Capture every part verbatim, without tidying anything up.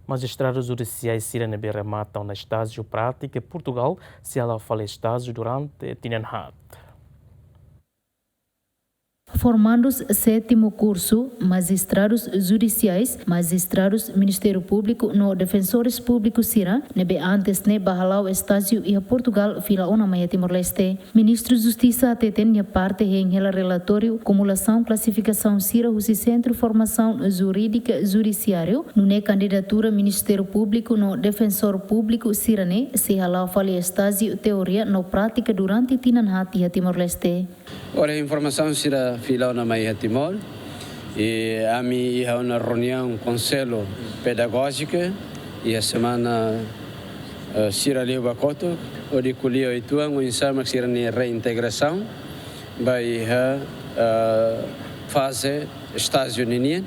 Majistradu judisiais sira ne'ebé remata ona estájiu prátika iha Portugal sei hala'o fali estájiu durante tinan haat. Formandus sétimu kursu, majistradus judisiais, majistradus Ministériu Públiku no defensores públikus sira ne'ebé antes ne'e bá hala'o estájiu iha Portugal fila ona mai iha Timor-Leste. Ministru Justisa hateten nia parte hein hela relatóriu kumulasaun klasifikasaun sira husi Sentru Formasaun Jurídika Judisiáriu, nune'e kandidatura Ministériu Públiku no defensór públiku sira-ne'e sei hala'o fali estájiu teoria no prátika durante tinan haat iha Timor-Leste. Ora informasaun sira fila ona mai iha Timor, i ami iha ona reuniaun konsellu pedagójika iha semana, eh, sira liu ba kotuk, hodi ko'alia uitoan oinsá mak sira-nia reintegrasaun ba iha, eh, faze estájiu ninian,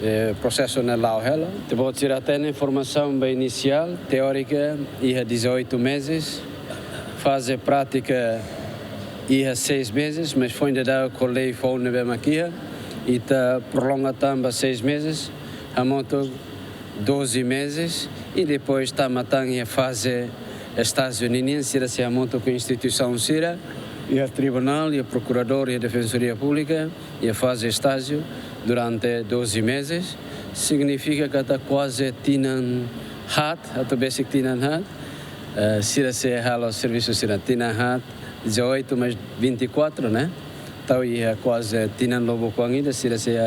eh, prosesu ne'e la'o hela. Entaun sira hatene formasaun ba inisiál, teórika, iha dezoito meses, faze prátika iha seis meses, mas foin daudauk ho lei foun ne'ebé mak iha, ita prolonga tan ba seis meses, hamutuk doze meses, i depois tama tan iha faze estájiu ninian, sira sei hamutuk ho instituisaun sira, iha tribunál, iha prokuradór, iha defensoria públika, iha faze estájiu durante doze meses, signifika katak kuaze tinan haat, atu besik tinan haat, eh, sira sei halo servisu sira tinan haat, dezoito mais vinte e quatro, ne'e? Entaun iha kuaze tinan lubuk oan ida sira sei,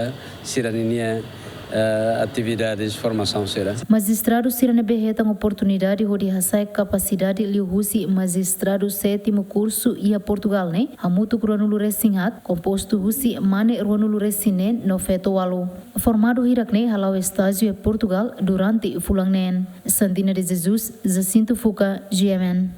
sira-ninia, eh, atividades formasaun sira. Majistradu sira ne'ebé hetan oportunidade hodi hasa'e kapasidade liuhusi majistradu sétimu kursu iha Portugal ne'e hamutuk ruanulu-resin-haat, kompostu husi mane ruanulu-resin-neen no feto ualu. Formadu hirak-ne'e hala'o estájiu iha Portugal durante fulan neen. Santina de Jesus, Jacinto Fuca, G M N.